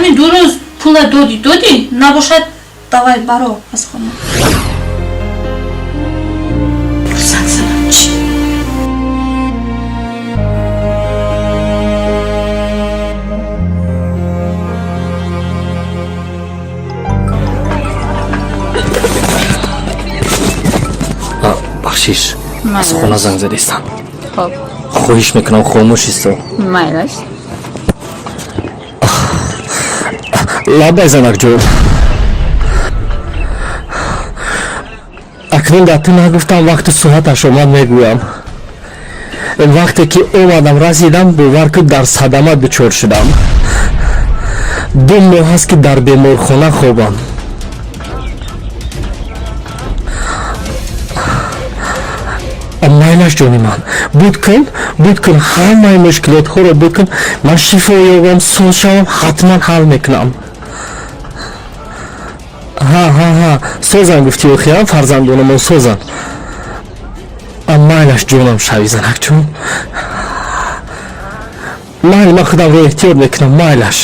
Ҳамин 2 рӯз пула додӣ, додӣ, набошад, давай баро аз хона. Занг занам чӣ? Бахшиш, аз хона занг задистам. Хоб. Хоҳиш мекунам, хомӯш исто. Майлаш. Лабай, занакҷон, акнун дар ту нагуфтам, вақту соаташ омад, мегӯям. Вақте ки омадам, расидам, бовар кун, дар садама дучор шудам. 2 моҳ аст, ки дар беморхона хобам. Майлаш, ҷони ман, буд кун, буд кун, ҳамаи мушкилотҳоро буд кун. Ман шифо ёбам, соз шавам, ҳатман ҳал мекунам. Ҳа, ҳа, ҳа, созан гуфти, охирам фарзандонамон созан. Майлаш, ҷонам шави, занакҷон, майли, ман худамро эҳтиёт мекунам. Майлаш,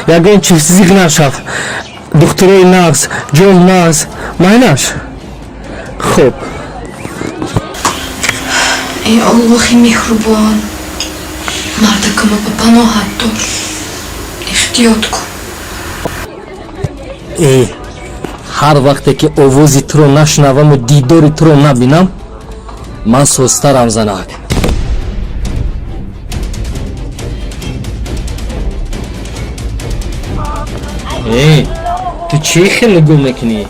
ягон чиз зиқ нашав. Духтурои нағз, ҷон нағз, майлаш, хуб. Эй Аллоҳи меҳрубон, мардакама ба паноҳат дор, эҳтиёт кун. Э, ҳар вақте ки овози туро нашунаваму дидори туро набинам, ман созтарам, занак. Э, ту чӣ хел нигоҳ мекунӣ?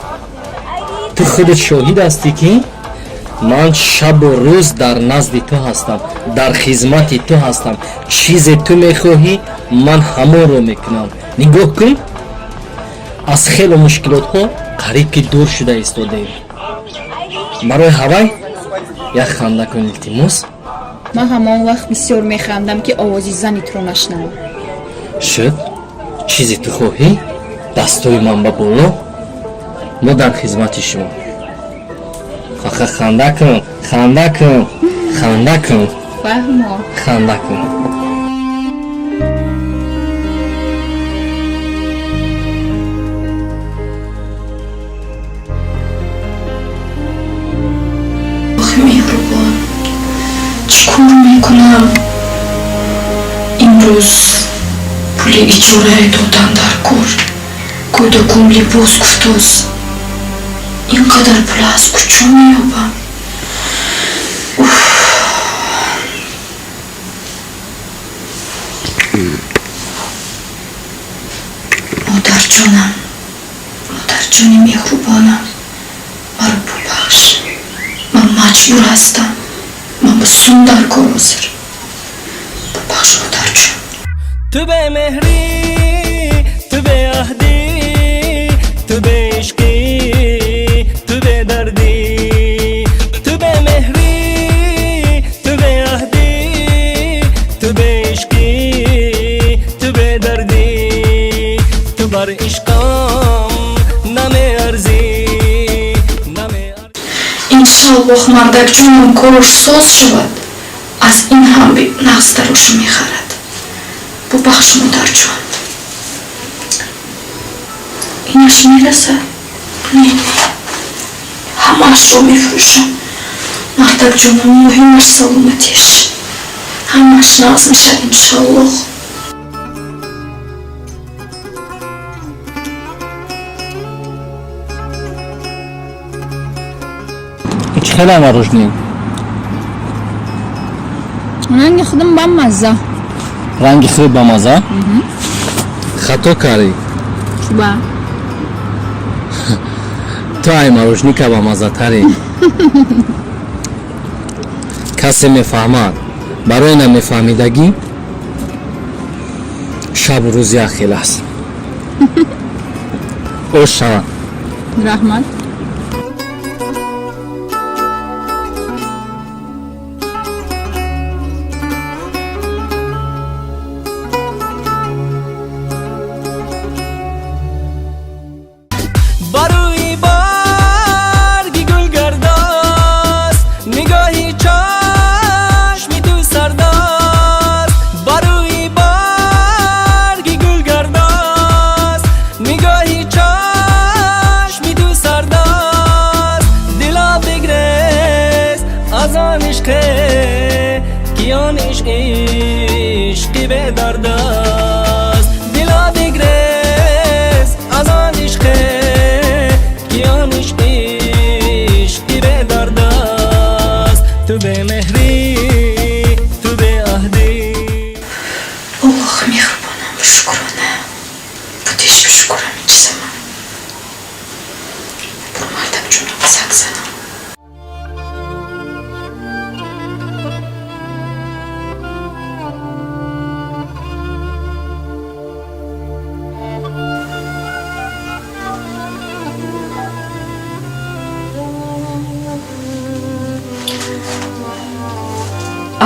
Ту худат шоҳид ҳастӣ, ки ман шабу рӯз дар назди ту ҳастам, дар хизмати ту ҳастам. Чизе ту мехоҳӣ, ман ҳамонро мекунам. Нигоҳ кун, аз хело мушкилотҳо қариб ки дур шуда истодаем. Барои ҳавай як ханда кун, илтимос. Ман ҳамон вақт бисёр механдам, ки овози зани туро нашнавам. Шуд, чизе ту хоҳӣ, дастои ман ба боло, мо дар хизмати шумо. Фақат ханда кун, ханда кун, ханда кун. Фаҳмо. Ханда кун. Аллоҳи меҳрубон, чӣ кор мекунам? Имрӯз пули иҷораи додан дар кор, кӯдакум либос гуфтоз. Ин қадар пула аз куҷо меёбам? Уф. Модарҷонам, модарҷони меҳрубонам, маро бубахш. Ман маҷбур ҳастам, ман ба сум дар кор ҳозир. Бубахш, модарҷон. Ту бемеҳрӣ, ту беаҳдӣ, ту беишқӣ, ту бедардӣ. Ту бемеҳрӣ, ту беаҳдӣ, ту беишқӣ, ту бедардӣ. Ту бар ишқам намеарзӣ, намеарзӣ. Иншоаллоҳ, мардакҷонам корош соз шавад, аз ин ҳам нағзтарошу мехарад. Бубахш, модарҷон. Инаш мерасад? Не, не, ҳамаашро мефурӯшам. Мардакҷонам, муҳимаш саломатиш, ҳамааш нағз мешавад, иншоаллоҳ. Чӣ хеле мороженое? Ранги худам бамазза. Ранги худ бамаза? Хато кардӣ. Чуба? Ту ай мороженка бамаззатарӣ. Касе мефаҳмад, барои намефаҳмидагӣ шабу рӯз як хел аст. Ош шавад. Раҳмат. Барои барги гул гардост, нигоҳи чашми ту сардаст. Барои барги гул гардост. ишқи бедард аст. Дила бигрез аз он ишқе, ки он ишқ ишқи бедард аст. Ту бемеҳрӣ, ту беаҳдӣ. Аллоҳ меҳрубонам, шукрона. Будиш ба шукрам чизама. Бур мардак ҷонам зак занам.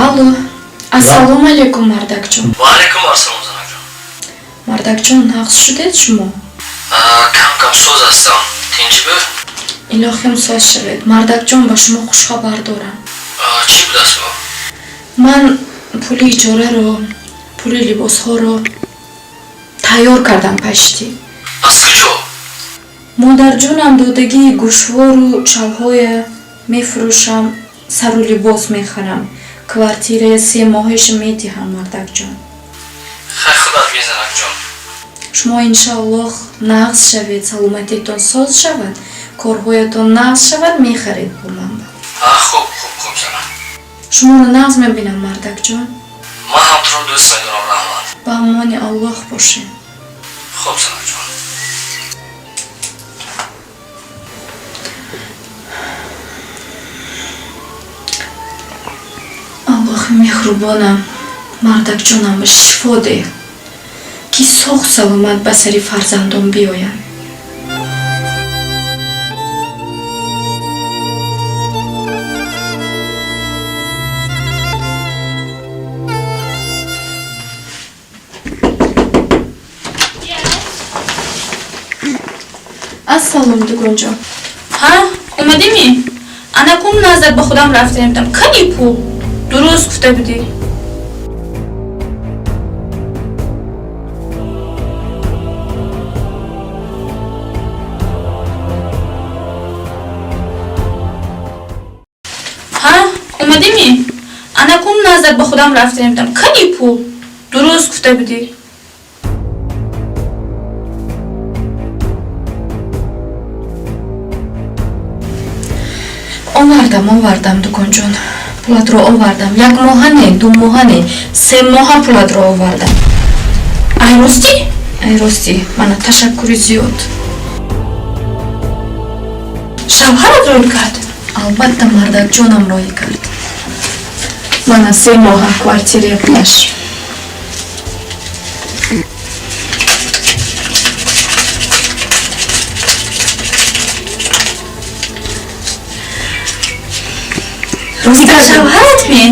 Алло, ассалому алайкум, мардакҷон. Ва алайкум ассалом, занакҷон. Мардакҷон, нағз шудед шумо? Кам кам соз ҳастам, тинҷӣ бу? Илоҳим соз шавед. Мардакҷон, ба шумо хушхабар дорам. Чӣ будааст бо? Ман пули иҷораро, пули либосҳоро тайёр кардам пашти. Аз куҷо? Модарҷонам додагии гӯшвору чалҳоя мефурӯшам, сару либос мехарам. Квартирая се моҳеша медиҳам, мардакҷон. Хай, худат бин, занакҷон. Шумо иншааллоҳ нағз шавед, саломатитон соз шавад, корҳоятон нағз шавад, мехаред бо ман. Хуб, хуб, хуб, занак. Шуморо нағз мебинам, мардакҷон. Ман ҳам туро дӯст медорам, раҳмат. Ба амони Аллоҳ бошед. Хуб, занакҷон. Аллоҳи меҳрубонам, мардакҷонам ба шифо деҳ, ки соғ саломат ба сари фарзандон биёянд. Ассалом, дугонҷон. Ҳа, омадими? Анакун наздак ба худам рафта будам. Кани пул? Дуруст гуфта будӣ. Ҳа, омадими? Анакун наздак ба худам рафта будам. Кани пул? Дуруст гуфта будӣ. Овардам, овардам, дуконҷон, пулатро овардам. Як моҳа не, ду моҳа не, се моҳа пулатро овардам. Ай ростӣ? Ай ростӣ, мана, ташаккури зиёд. Шавҳарат рӯй кард? Албатта, мардакҷонам роҳӣ кард. Мана, се моҳа квартирия пулаш. Дигар шавҳарат ме?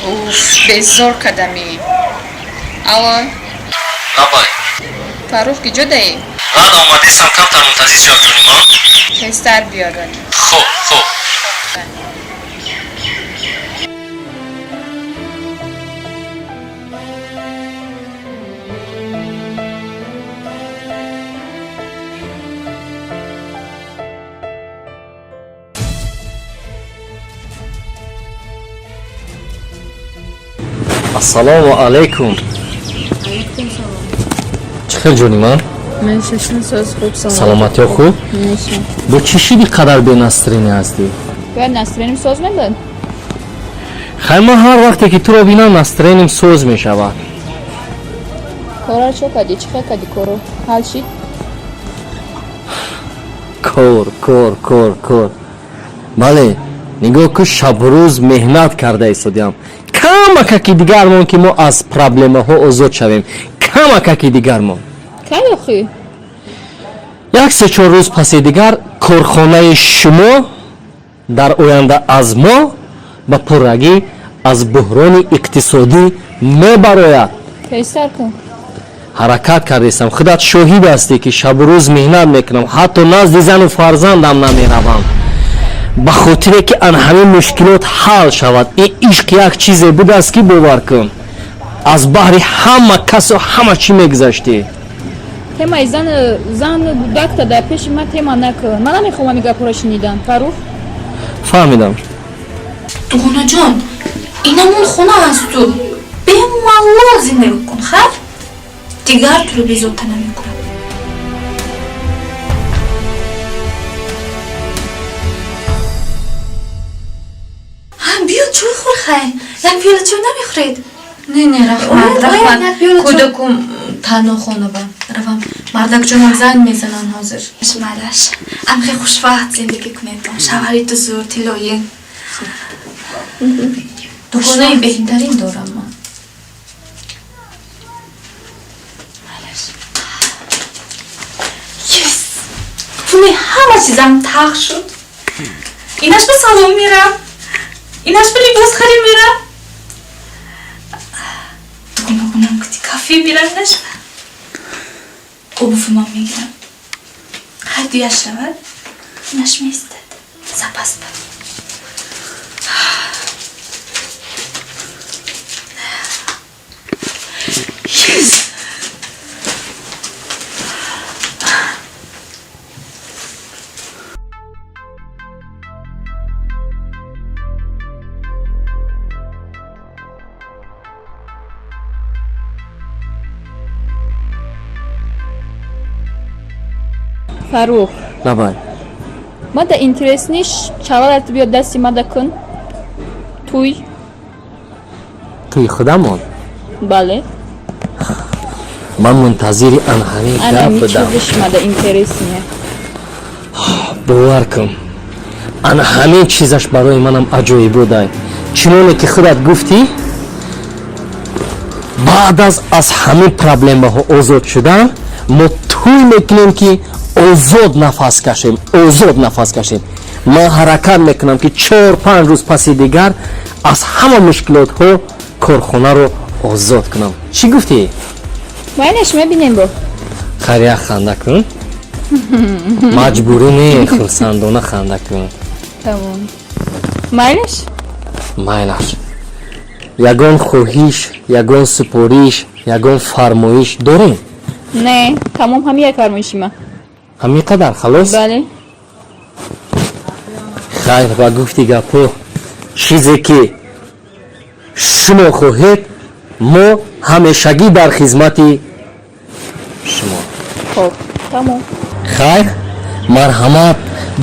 Уф, безор кардами. Алло. Лабай. Фаррух, киҷо даӣ? Рад омадистам, камтар мунтазир шав, ҷони ман. Тезтар биё, Рони. Хуб, хуб. Ассалому алайкум. Чӣ хел, ҷони ман? Саломатиё хуб? Бо чӣ шиди қадар бе настроение ҳастӣ? Бояд настроением соз мебуд? Хай, ман ҳар вақте ки туро бинам, настроением соз мешавад. Корро чо кардӣ? Чӣ хел кардӣ корро? Ҳал шид? Кор, кор, кор, кор. Бале, нигоҳ кун, шабрӯз меҳнат карда истодиам. Камакаки дигармон, ки мо аз проблемаҳо озод шавем. Камакаки дигармон. Кай охӣ? Як се-чор рӯз паси дигар корхонаи шумо дар оянда аз мо ба пуррагӣ аз буҳрони иқтисодӣ мебарояд. Тезтар кун. Ҳаракат кардистам, худат шоҳид ҳастӣ, ки шабу рӯз меҳнат мекунам, ҳатто назди зану фарзандам намеравам, ба хотире ки ан ҳамин мушкилот ҳал шавад. Ин ишқ як чизе будааст, ки бовар кун, аз баҳри ҳама касу ҳама чӣ мегузаштӣ. Темаи зан, кӯдакта дар пеши ман тема накун. Ман намехоҳам ин гапҳоро шунидан, Фаррух. Фаҳмидам. Дугонаҷон, инамон хона асту, бемалол зиндагӣ кун, хайр, дигар туро безота намекунам. Биё, чой хӯр, хай, як пиёла чой намехӯред? Не, не, раҳмат, раҳмат. Кӯдакум танҳо хона ба равам, мардакҷонам занг мезананд ҳозир. Майлаш, амхе хушвақт зиндагӣ кунедон, шавҳари ту зур, тиллоӣ. Дугонаи беҳтарин дорам ман. Yes! Пули ҳама чизам тақ шуд. Инаш ба салон мерам, инаш ба либосхарӣ мерам, дугонагонам кути кафе мерам, инаш обуфумам мегирам. Ҳар дуяш равад, инаш меистад запас ба. Yes! Фаррух. Давай. Мада интерес ниш, чалалат биё дасти мада кун. Туй. Туи худамон? Бале. Ман мунтазири ан ҳамин гап будам. Чизиш мада интерес не. Бовар кун, ан ҳамин чизаш барои манам аҷоиб будай. Чуноне ки худат гуфтӣ, баъд аз ҳамин проблемаҳо озод шудан, мо тӯй мекунем, ки озод нафас кашем, озод нафас кашем. Ман ҳаракат мекунам, ки 4-5 рӯз паси дигар аз ҳама мушкилотҳо корхонаро озод кунам. Чӣ гуфтӣ? Майнаш, мебинем бо. Хайр, як ханда кун. Маҷбурӣ не, хурсандона ханда кун. Тамом, майлаш. Майлаш. Ягон хоҳиш, ягон супориш, ягон фармоиш дорем? Не, тамом, ҳамин як фармоиши ман. Ҳамин қадар, халос? Бале. Хайр, ба гуфти гапҳо, чизе ки шумо хоҳед, мо ҳамешагӣ дар хизмати шумо. Хоб, тамом. Хайр, марҳамат,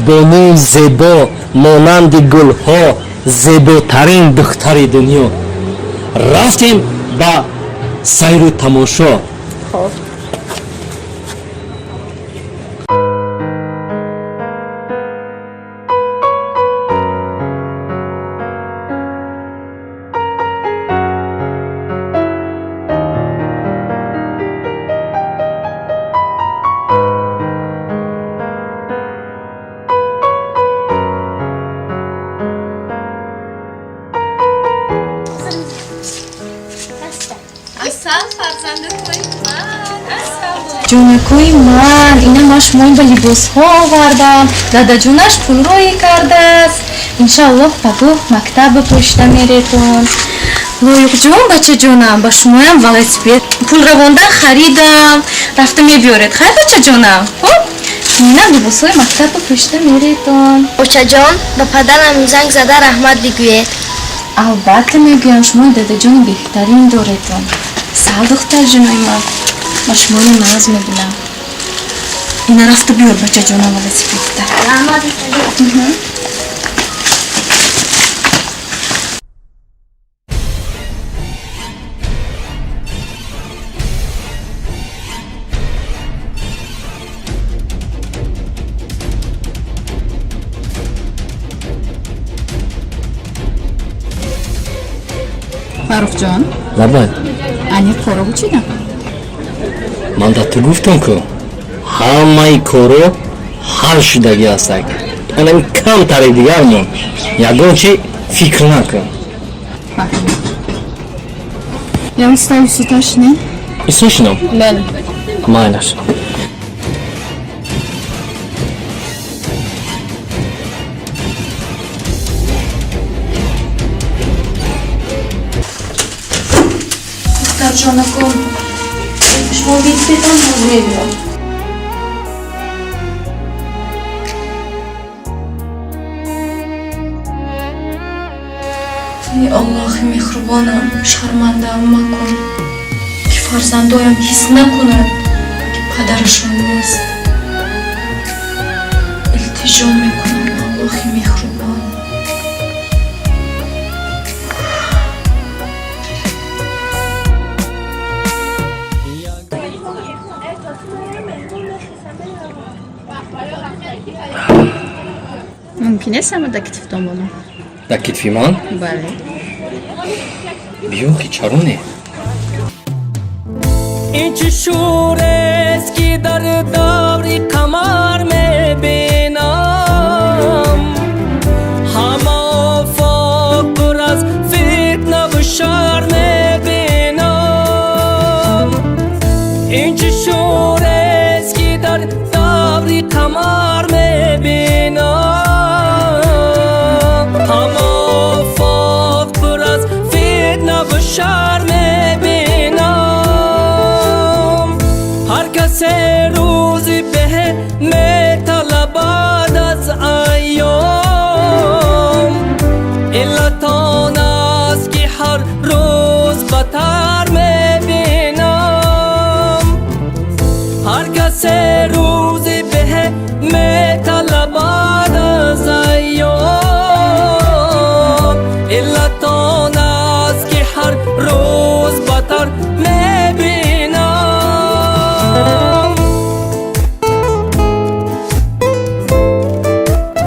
бонуи зебо, монанди гулҳо, зеботарин духтари дунё, рафтем ба сайру тамошо. Хоб. Ҷонакои ман, ина ман шумои ба либосҳо овардам, дадаҷонаш пулроӣ кардааст. Иншоаллоҳ, пагоҳ мактаб ба пошта меретон. Лоиқҷон, бачаҷонам, ба шумоям велосипед пул равонда харидам, рафта мебиёред. Хайр, бачаҷонам, хуб, ина либосҳои мактаб ба пошта меретон. Очаҷон, ба падарам занг зада раҳмат бигӯед. Албатта мегӯям, шумо дадаҷони беҳтарин доретон. Сал, духтарҷонои ман, ба шуморо наз мебинам. Ина рафта биёр, бачаҷонам, велосипедта. Раҳмат. Фаррухҷон. Лабай. Аниқ коро чида? Ман да ту гуфтам, ку ҳамаи коро ҳал шудагӣ ҳастак, анами камтаре дигар мон, ягон чи фикр накун. Я устаю, суташне. Исо шинам? Бале. Майлаш. Духтарҷонаком, шумо бистетон, боз мебиём. Эй Аллоҳи меҳрубонам, шармандаам макун, ки фарзандоям ҳис накунанд, ки падарашон нест. Илтиҷо мекунам, Аллоҳи меҳрубон. Мумкин аст ама дар китфтон монам? Дар китфи ман? Бале. Биё, ки чаро не? Ин чӣ шӯрест, ки дар даври қамар мебинам?